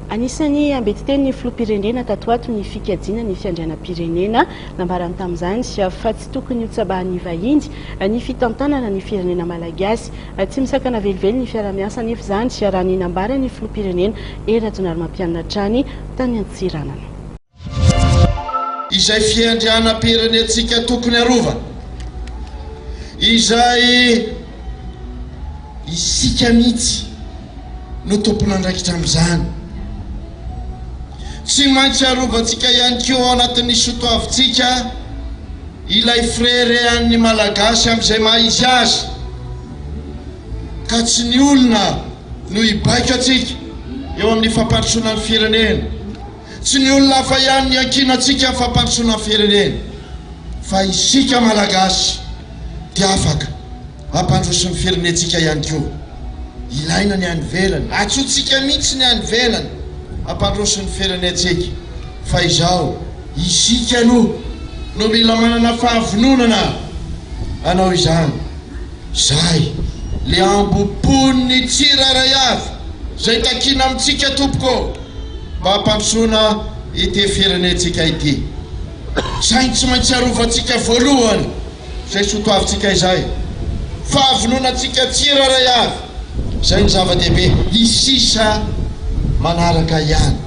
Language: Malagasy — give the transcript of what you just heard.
Anisan'ny ambetitenin'ny filoham-pirenena tato ho ato ny fikajiana ny fiandrianam-pirenena. Nambarany tamin'izany fa tsy tokony hotsabahan'ny vahiny ny fitantanana ny firenena malagasy. Tsy misakana velively ny fiaraha-miasa anefa izany, raha ny nambaran'ny filoham-pirenena Hery Rajaonarimampianina hatrany tany Antsiranana. Izay fiandrianam-pirenentsika tokony harovana, izay isika mihitsy no tompon'andraikitra amin'izany. Tsy maintsy arovantsika ihany koa ao anatin'ny sotoavintsika ilay fireharehan'ny Malagasy amin'izay maha izy azy, ka tsy ny olona no hibaiko antsika eo amin'ny fampandrosoana ny firenena. Tsy ny olona hafa ihany no iankinantsika amin'ny fampandrosoana ny firenena fa isika Malagasy dia afaka hampandroso ny firenentsika ihany koa. Ilaina ny any ivelany, antsointsika mihitsy ny any ivelany hampandroso ny firenentsika fa izao isika aloha no mila manana fahavononana hanao izany. Zay le ambom-pon'ny tsirairay avy zay takiana amintsika tompoko ô mba hampandrosoana ity firenentsika ity. Saingy tsy maintsy arovantsika voalohany izay sotoavintsika izay. Fahavononantsika tsirairay avy, izay no zava-dehibe. Ny sisa manaraka ihany.